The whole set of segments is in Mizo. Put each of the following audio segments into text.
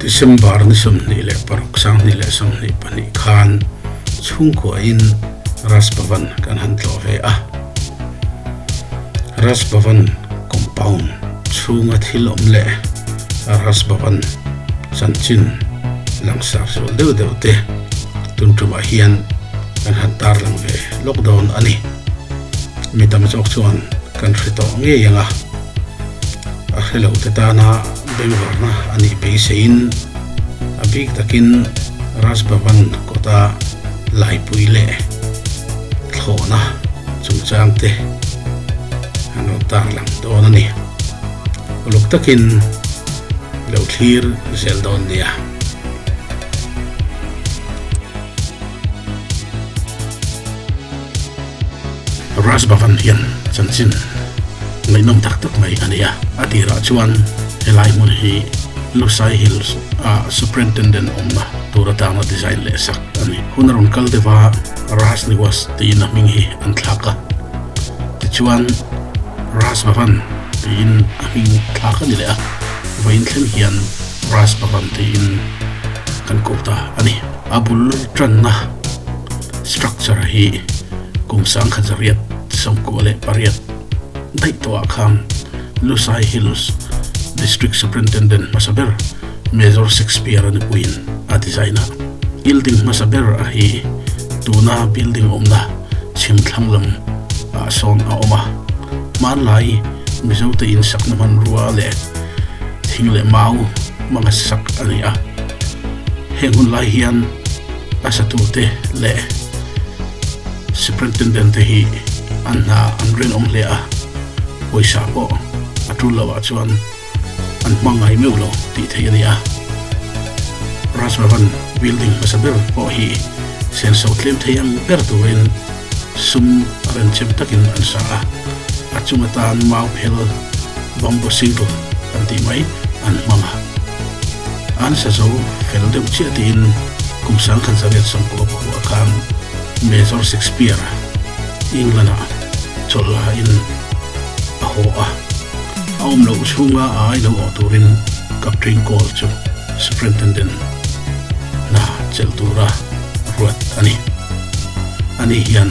December ni 26 2022 khan chhungkuain Raj Bhavan kan han tlawh ve a. Raj Bhavan compound chhunga thil awm leh Raj Bhavan chanchin langsar zual deuh deuh te tun tumah hian kan han tarlang ve lawk dawn a ni. Mi tam zawk chuan kan hre tawh ngei ang a, a hre lo te tana bengvarna a nih beiseiin a bik takin Raj Bhavan kawta laipui leh thlawhna chungchang te an rawn tarlang dawn a ni. Uluk takin lo thlir zel dawn nia. Raj Bhavan hian chanchin ngaihnawm tak tak mai a nei a. A tirah chuan helai hmun hi Lusai Hills a Superintendent awmna tur atana design leh sak a ni. Hun a rawn kal deuh a, Raj Niwas tiin a hming hi an thlak a. Tichuan Raj Bhavan tiin a hming thlak a ni leh a, vawiin thleng hian Raj Bhavan tiin kan ko ta a ni. A bul tanna structure hi kum 1998 daih tawhah khan Lusai Hills District Superintendent hmasa ber Major Shakespeare a nupuiin a design a. Building hmasa ber a hi tuna building awmna chhim thlang lam ah sawn a awm a. Hmanlai Mizote in sakna hmanrua leh thing leh mau hmanga sak a ni a. Heng hun lai hian a satute leh Superintendent te hi an hna an rinawm hle a, pawisa pawh a tul loh ah chuan an hma ngai meuh lo tih theih a ni a. Raj Bhavan building hmasa ber pawh hi senso tlem thei ang ber turin sum a renchem takin an sa a, a chung atan mau phel bamboo single kan tih mai an hmang a. An sa zo fel deuh chiah tiin kum 1990 pakua khan Major Shakespeare-a England-ah chawlh lain a haw a. A awm loh chhunga a ai lo awh turin Captain Cole chu Superintendent hna chelh tura ruat a ni. Ani hian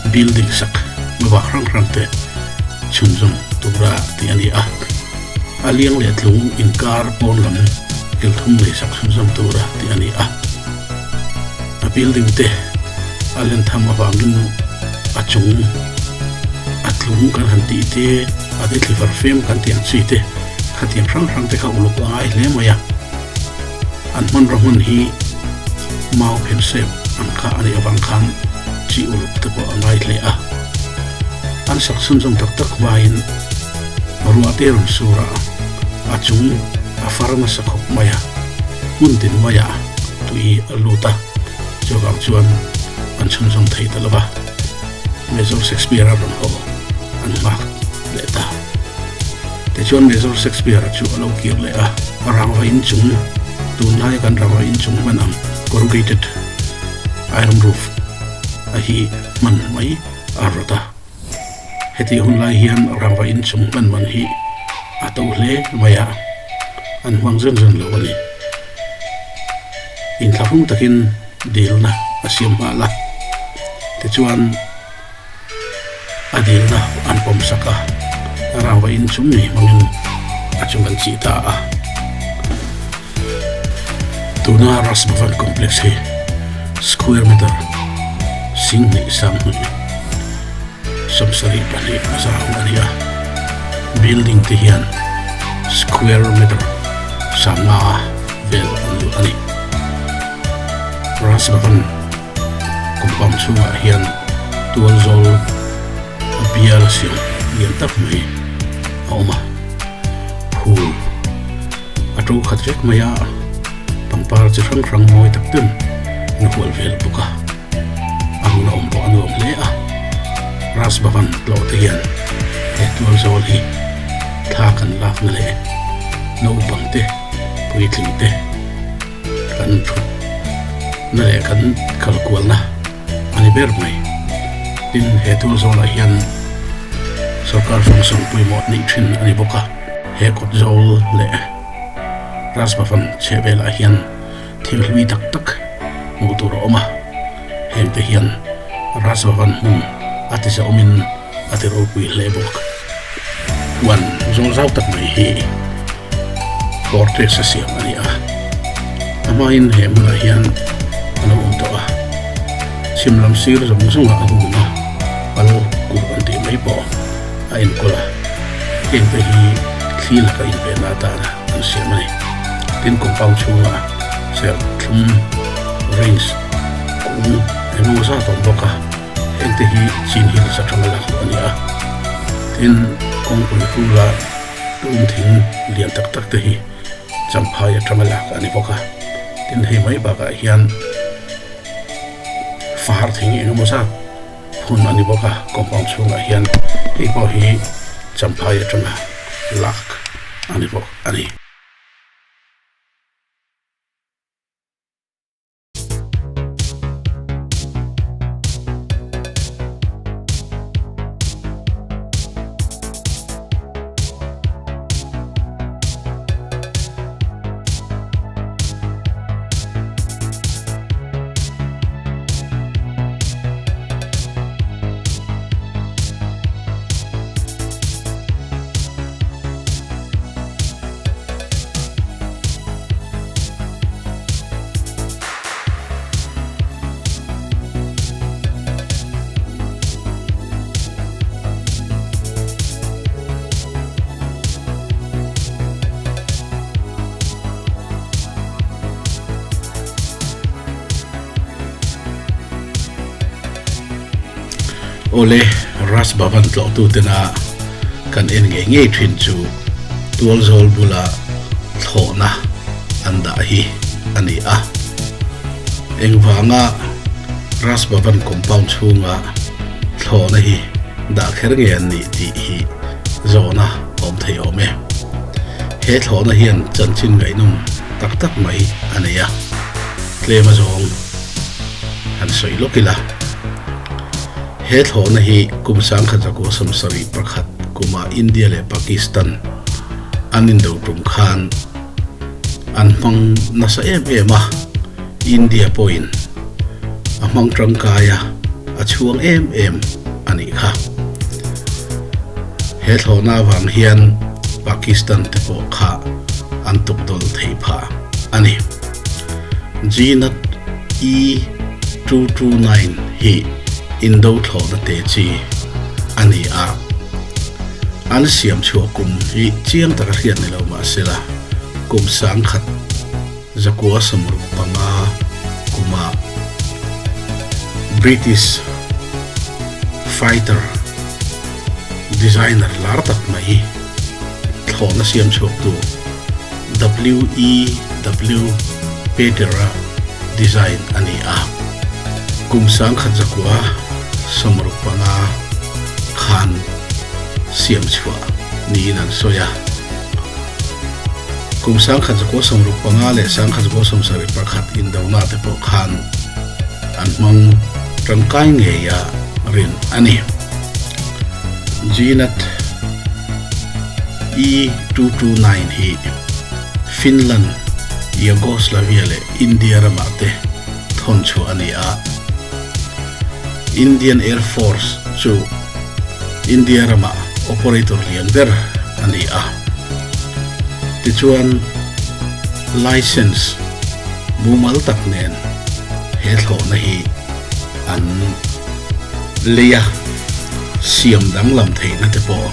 building sak hmabak hrang hrang te chhunzawm tura tih a ni a. A liang leh tlung inkar pawn lam kil thum nei sak chhunzawm tura tih a ni a. A building te a len tham avangin a chung a tlung kan han tih te a te thlivar fem kan tih ang chi te khatiang hrang hrang te kha uluk a ngai hle mai a. An hmanraw hmun hi mau phen sep ang kha a nih avang khan chi uluk te pawh a ngai hle a. An sak chhunzawm tak tak hmain Ruah te rawn sur a, a chung a far nasa khawp mai a, hmun tin maiah tui a lut a, chuvang chuan an chhunzawm thei ta lo va, Major Shakespeare-a rawn haw an nghak leh ta. Tichuan Major Shakespeare-a chu a lo kir leh a, rangva inchung, tunlaia kan rangva inchung hman ang corrugated iron roof a hi hman mai a rawt a. Hetih hun lai hian rangva inchung hman man hi a to hle mai a, an hmang zen zen lo a ni. Inthlahrung takin dilna a siam nghal a, tichuan a dilna an pawm sak a, rangva inchung ngei hmangin a chung an chih ta a. Tuna Raj Bhavan Complex hi square meter 27,272 a zau a ni a, building te hian square meter 50 vel an luh a ni. Raj Bhavan compound chhungah hian tualzawl a bial siam lian tak mai a awm a, phul. A to khat vek mai a, pangpar chi hrang hrang mawi tak ten an hual vel bawk a, a hmun a awm pawh a nuam hle a, Raj Bhavan tlawh te hian he tual zawl hi thla kan lakna leh naupang te puitling te kan thut na leh kan kal kualna a ni ber mai. Tin, he tual zawlah hian sorkar function pawimawh neih thin a ni bawk a. He kawt zawl leh Raj Bhavan chhehvelah hian thil hlui tak tak hmuh tur a awm a, hengte hian Raj Bhavan hmun a ti zaumin a ti ropui hle bawk. Huan zawng zau tak mai hi Cortex a siam a ni a, a hmain he hmunah hian a lo awm tawh a, chhim lam sir zawng zawngah a hung a, pal kulh an tih mai pawh a enkawl a, hengte hi thli laka invenna atana an siam a ni. Tin, compound chhunga serthlum range kung engemaw zat a awm bawk a. Hengte hi chin hills atanga lak luh a ni a, tin kawngpui hrula tum thing lian tak tak te hi champhai atanga lak a ni bawk a, tin hei mai bakah hian far thing eng emaw zat phun a ni bawk a compound chhungah hian hei pawh hi champhai atanga lak a ni bawk a ni. Awle, Raj Bhavan tlawhtu tena kan en ngei ngei thin chu tualzawl bula thlawhna an dah hi a ni a. Engvanga Raj Bhavan compound chhunga thlawhna hi dah kher nge an nih tih hi zawhna awm thei awm e. He thlawhna hian chanchin ngaihnawm tak tak mai a nei a, tlem a zawng han sawi lawk ila. He thlawhna hi kum sangkhat zakua sawmsarih pakhat kuma India leh Pakistan an indo tum khan an hmang nasa em em a, India pawhin a hmang tangkai a, a chhuang em em a nih kha. He thlawhna avang hian Pakistan te pawh kha an tukdawlh theih phah a ni. Gnat E 229 hi Indo thlawhna te chi a ni a. An siam chhuah kum hi chiang taka hriat ni lo mahsela kum sangkhat zakua 65 kuma British fighter designer lar tak mai thlawhna siam chhuaktu WEW Peter-a design a ni a. Kum 1965 khan siam chhuah niin an sawi a. Kum 1965 leh 1971 indona te pawh khan an hmang tangkai ngei a rin a ni. Gnat E229 hi Finland, Yugoslavia leh India ramah te thawn chhuah a ni a. Indian Air Force chu India ramah operator lian ber a ni a. Tichuan, license mumal tak nen he thlawhna hi an lei a, siam danglam theihna te pawh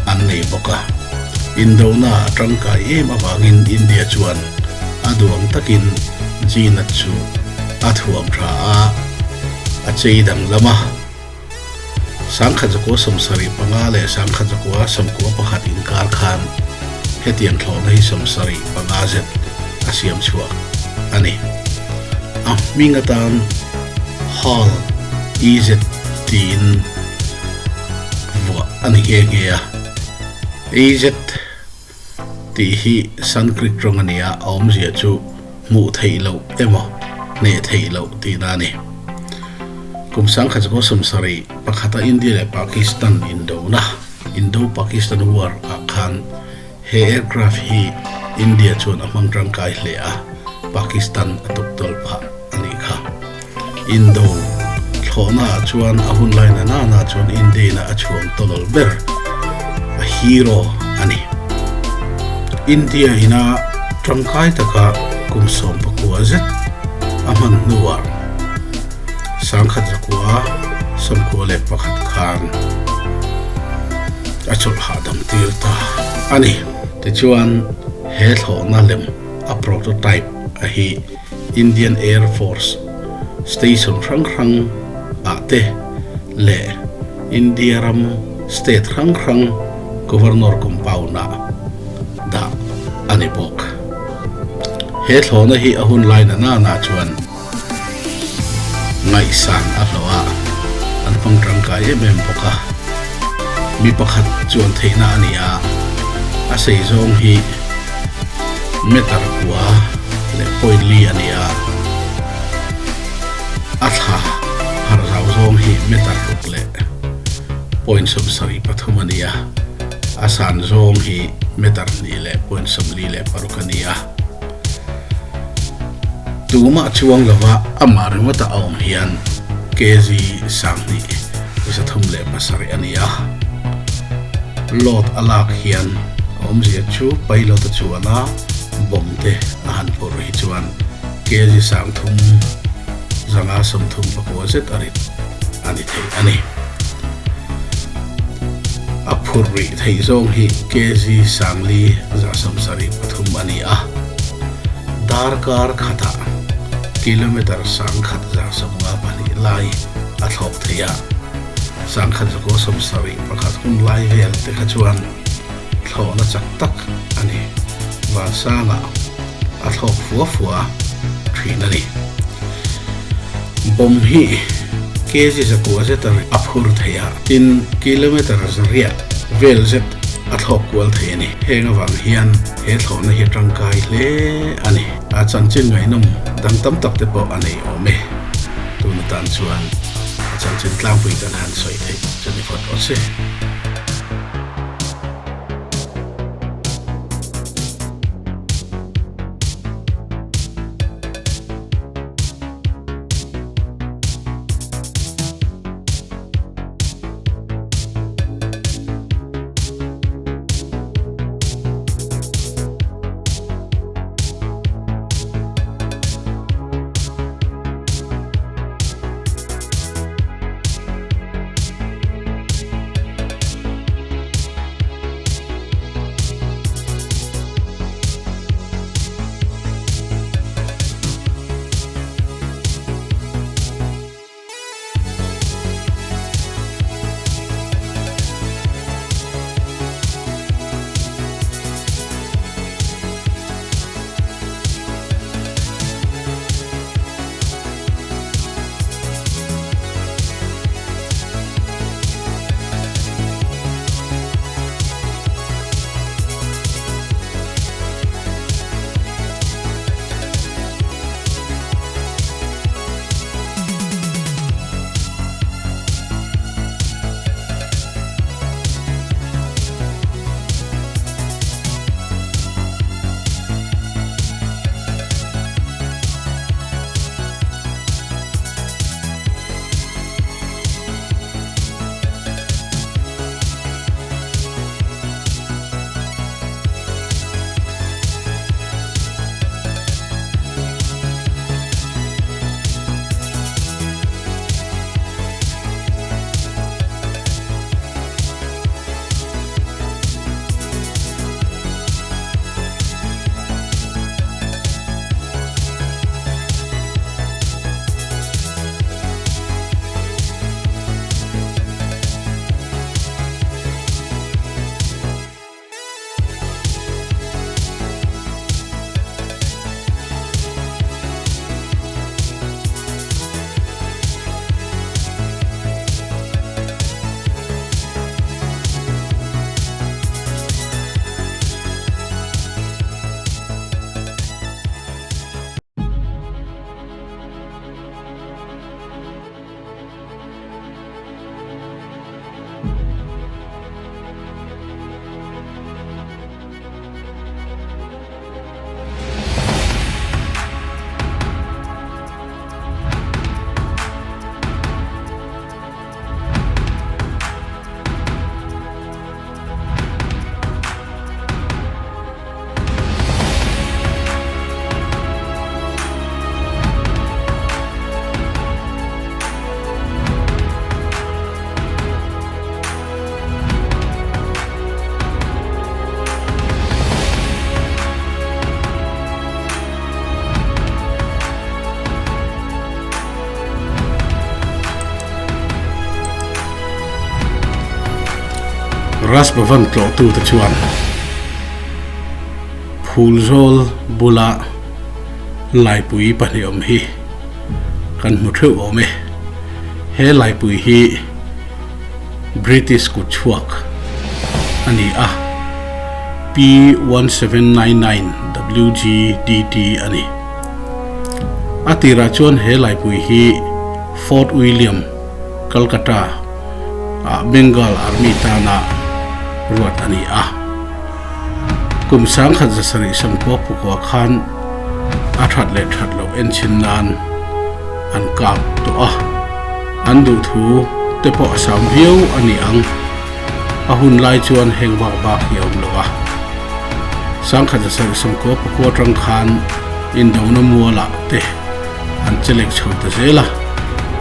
an nei bawk a. Indona a tangkai em avangin India chuan a duang takin Gnat chu a thuam tha a, a chei danglam a. 1975 leh 1991 inkar khan hetiang thlawhna hi 75 zet a siam chhuak a ni. A hming atan Hall EZ tiin vuah a ni nghe nghe a. EZ tih hi Sanskrit rawng a ni a, a awmzia chu hmuh theih loh emaw hneh theih loh tihna a ni. Kum 1971 a India leh Pakistan indona, Indo-Pakistan War, ah khan he aircraft hi. India chuan a hmang tangkai hle a, Pakistan a tuktawl phah a nih kha. Indo thlawhnaah chuan a hun lai na nana chuan India-in a chhuang tawlawl ber, a hero a ni. India-in a tangkai taka kum 19 zet a hman hnuah 1991 khan a chawlh hahdam tir ta a ni. Tichuan he thlawhna lem a prototype a hi Indian Air Force station hrang hrang ah te leh India ram state hrang hrang Governor compound ah dah a ni bawk. He thlawhna hi a hun lai na nana chuan ngaihsan a hlawh a, an hmang tangkai em em bawk a. Mi pakhat chuan theihna a ni a, a sei zawng hi meter kua leh point li a ni a, a thla phar zau zawng hi meter ruk leh point 73 a ni a, a san zawng hi meter hnih leh point 46 a ni a. Tumah chuang lova amah ringawta a awm hian kg 2307 a ni a. Load a lak hian a awmzia chu pilot a chuan a, bomb te a han phurh hi chuan kg 3539 zet a rit a ni thei a ni. A phurh rih theih zawng hi kg 5173 a ni a. Darkar khatah kilometre 1152 lai a thlawk thei a, 1971 hun lai vel te kha chuan thlawhna chak tak a ni. Vansangah a thlawk fua fua thin a ni. Bomb hi kg zakua zet a phur thei a, tin kilometre zariah vel zet a thlawk kual thei a ni. Heng avang hian he thlawhna hi a tangkai hle a ni. A chanchin ngaihnawm dang tam tak te pawh a nei awm e. Tun atan chuan a chanchin tlangpui kan han sawi theih chu ni phawt rawh se. Raj Bhavan tlawhtute chuan Phulzawl bula laipui pahnih awm hi kan hmu theuh awm e. He laipui hi British kut chhuak a ni a, P1799 WGDT a ni. A tirah chuan he laipui hi Fort William, Calcutta ah Bengal Army tana ruat a ni a. Kum 1770 pukua khan a that leh that loh enchin nan an kap tawh a, an duhthu te pawh a sam viau a ni ang. A hun lai chuan heng bak bak hi a awm lo a. 1770 pukua atang khan indona mualah te an che lek chho ta zel a,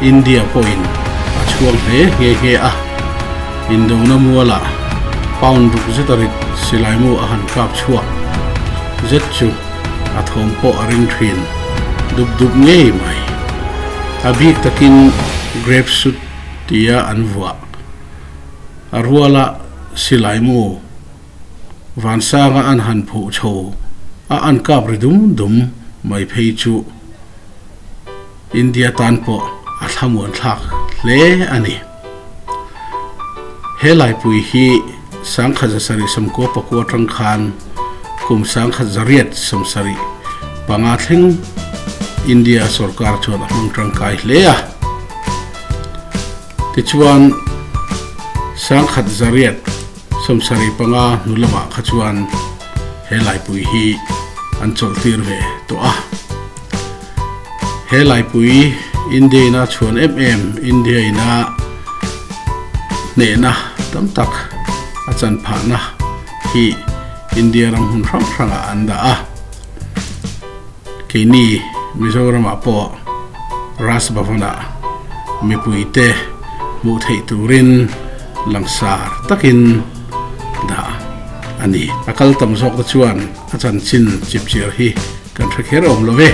India pawhin a chhuang hle nghe nghe a. Indona mualah pound ruk zet a rit silaimu a han kap chhuak zet chu a thawm pawh a ring thin dup dup ngei mai. A bik takin grape suit tia an vuah a ruala silaimu vansanga an han phuh chho a an kap ri dum dum mai phei chu India tan pawh a thlamuan thlak hle a ni. He laipui hi 1779 atang khan kum 1875 thleng India sorkar chuan a hmang tangkai hle a. Tichuan 1875 hnu lamah kha chuan he laipui hi an chawlhtir ve tawh a. He laipui India ina chhuan em em, India ina hnehna tam tak a chan phahna hi India ram hmun hrang hrangah an dah a. Keini Mizoramah pawh Raj Bhavan-ah mipuite hmuh theih turin langsar takin dah a ni. A kal tam zawk te chuan a chanchin chipchiar hi Kan hre kher awm lo ve.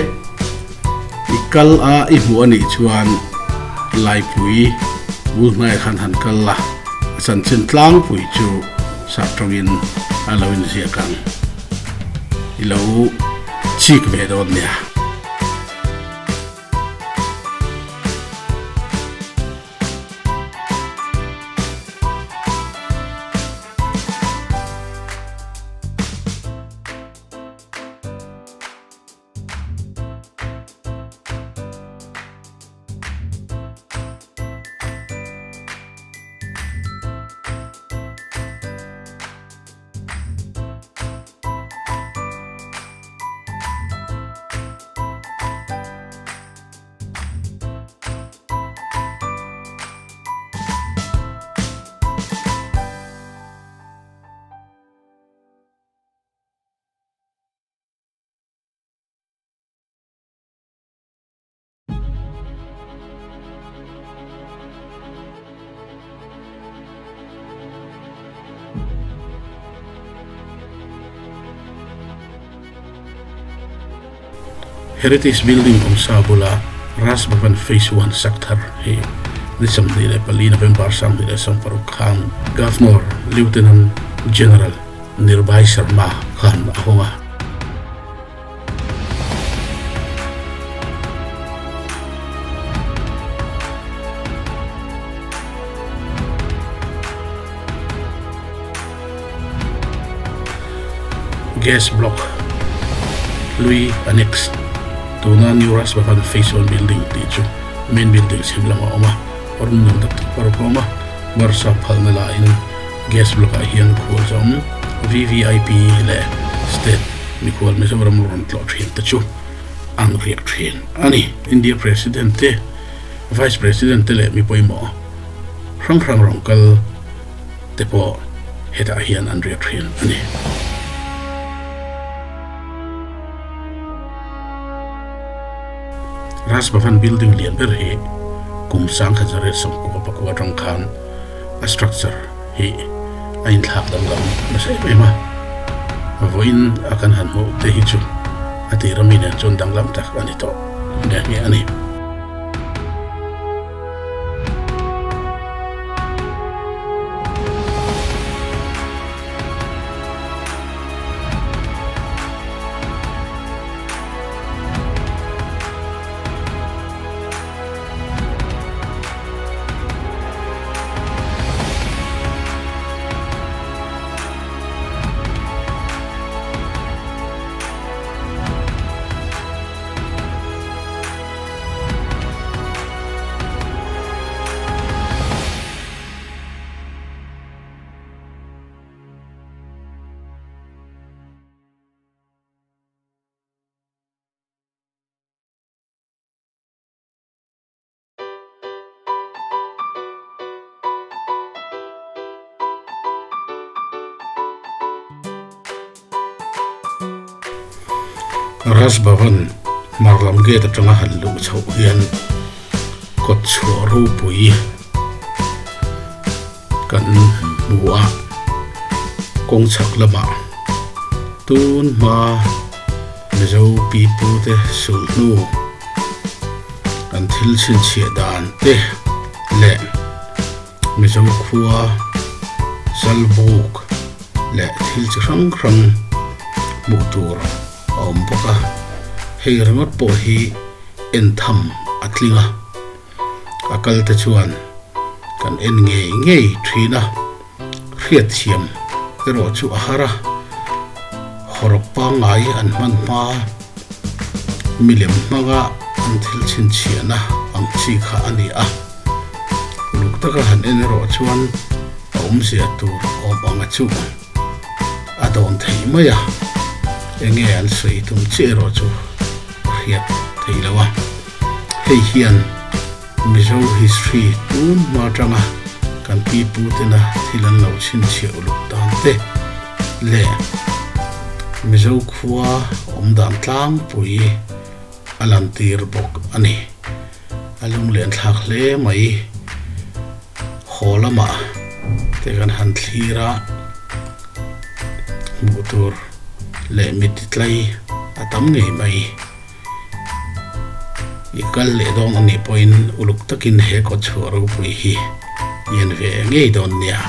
I kal a i hmuh a nih chuan Laipui bul hnaiah khan han kal la, a chanchin tlangpui chu sap tawngin a lo inziak ang. I lo chik ve dawn nia. Heritage Building awmsa bula Raj Bhavan Phase One sak thar hi ni 24 November 2026 khan Governor Lieutenant General Nirbhay Sharma khan a hawng a. Gas block hlui annex tuna New Raj Bhavan Phase One building tih chu main building chhim lamah a awm a, room nuam tak tak paruk a awm a, Barsa phalna lahin Gas block ah hian khual zawm VVIP leh State mikhual Mizoram rawn tlawh thin te chu an riak thin a ni. India President te, Vice President te leh mi pawimawh hrang hrang rawn kal te pawh hetah hian an riak thin a ni. Raj Bhavan building lian ber hi kum 1994 atang khan a structure hi a inthlak danglam nasa em em a, vawiin a kan han hmuh te hi chu a tir ami nen chuan danglam tak a ni tawh nghe nghe a ni. Raj Bhavan hmar lam gate atanga han luh chhoh hian kawt chhuah ropui kan hmu a, kawng chhak lamah tun hma Mizo pipu te sulhnu an thil chhinchhiah dan te leh Mizo khua Zalbuk leh thil chi hrang hrang hmuh tur a awm bawk a, hei ringawt pawh hi en tham a tling a. A kal te chuan kan en ngei ngei thin a, hriatthiam erawh chu a har a, hawrawp pangngai an hman hma milem hmanga an thil chhinchhiahna ang chi kha a ni a, uluk taka han en erawh chuan a awmzia tur awm anga chu a dawn theih mai a, enge an sawi tum chiah erawh chu a hriat theih loh a. Hei hian Mizo history tun hma atanga kan pi pu tena thil an lo chhinchhiah uluk dan te leh Mizo khua awm dan tlangpui a lantir bawk a ni. A lunglen thlak hle mai. Haw lamah te kan han thlir a, hmuh tur leh mit tlai a tam ngei mai. I kal leh dawn a nih pawhin uluk takin he kawtchhuah ropui hi i en ve ngei dawn nia.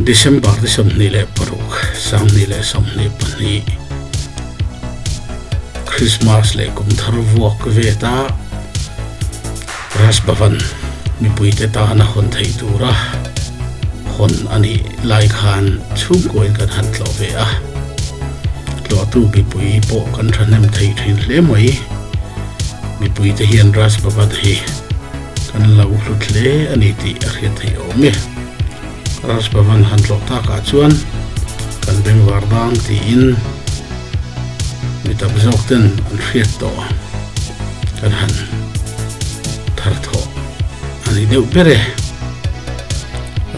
December ni 26, 2022 Christmas leh kum thar vuak vet a Raj Bhavan mipuite tana hawn theih tura hawn a nih lai khan chhungkuain kan han tlawh ve a, tlawhtu mipui pawh kan thahnem thei thin hle mai. Mipuite hian Raj Bhavan hi kan lo hlut hle a ni tih a hriat theih awm e. Raj Bhavan han tlawh takah chuan kan bengvar dan tiin mi tam zawk ten an hriat tawh kan han thar thawh a ni deuh ber e.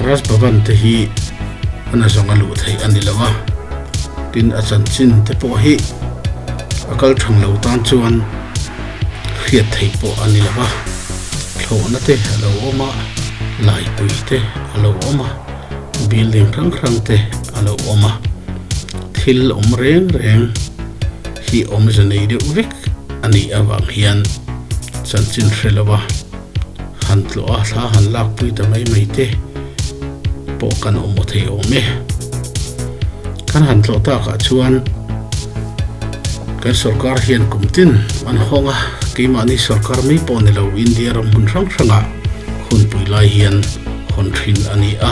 Raj Bhavan te hi a nazawnga luh theih a ni lo a, tin a chanchin te pawh hi a kal thang lo tan chuan hriat theih pawh a ni lo a, thlawhna te a lo awm a, laipui te a lo awm a, building hrang hrang te a lo awm a, thil awm reng reng hi awmze nei deuh vek a nih avang hian chanchin hre lo a, han tlawh a thla han lakpui ta mai mai te pawh kan awm aw thei awm e. Kan han tlawh takah chuan kan sorkar hian kum tin an hawng a, keimahni sorkar mai pawh ni lo India ram hmun hrang hrangah hunpui lai hian hawn thin a ni a,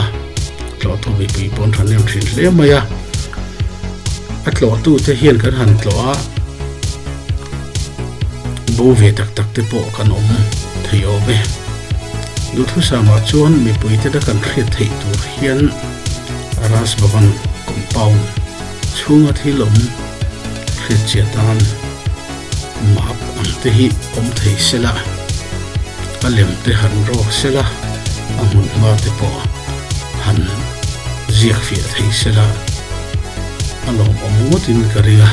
tlawhtu mipui pawh an thahnem thin hle mai a, a tlawhtute hian kan han tlawh a, Bo ve tak tak te pawh kan awm thei awm e. Duhthusam-ah chuan mipuite la kan hriat theih tur hian Raj Bhavan compound chhunga thil awm hriat chiah tan map ang te hi awm thei sela, a lem te han rawk sela, a hmun hma te pawh han ziak fiah thei sela a lawmawm ngawtin ka ring a.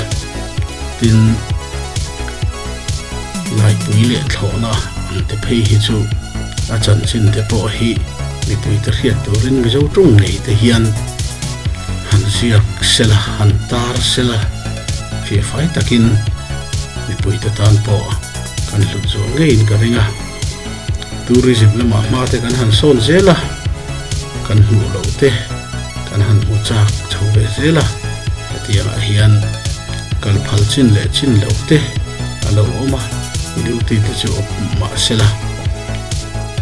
Tin, Laipui leh thlawhna ang te phei hi chu a chanchin te pawh hi mipuite hriat turin Mizo tawng ngei te hian han ziak sela, han tar sela, fiahfai takin mipuite tan pawh kan hlut zual ngeiin ka ring a. Tourism lamah hma te kan han sawn zel a, kan hmuh loh te kan han hmu chak chho ve zel a, hetiangah hian kal phal chin leh chin loh te a lo awm a, duty te chu awp mah se la,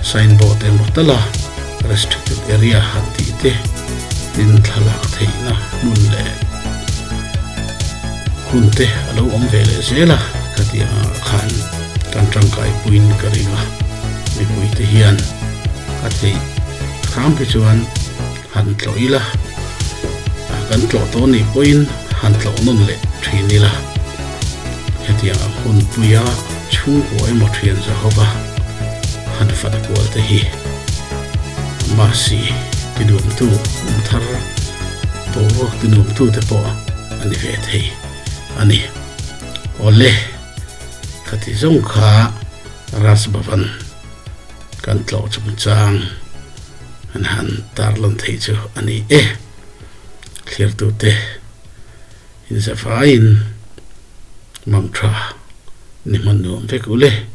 signboard emaw tala restricted area han tih te tin thlalak theihna hmun leh. Hun te a lo awm ve leh zel a, khatiang ah khan kan tangkai puiin ka ring a, mipui te hian a theih hram hi chuan han tlawh ila, kan tlawh tawh nih pawhin han tlawh nawn leh thin ila, hetiang ang hun puia chhungkua emaw thian zahawva han fat kual te hi Masi tinuamtu kum thar boruak tinuamtu te pawh a ni ve thei a ni. Awle, khati zawng kha Raj Bhavan kan tlawh chungchang an han tarlan thei chu a ni e. Thliartute inzavaiin mangtha ni hman nuam vek u le.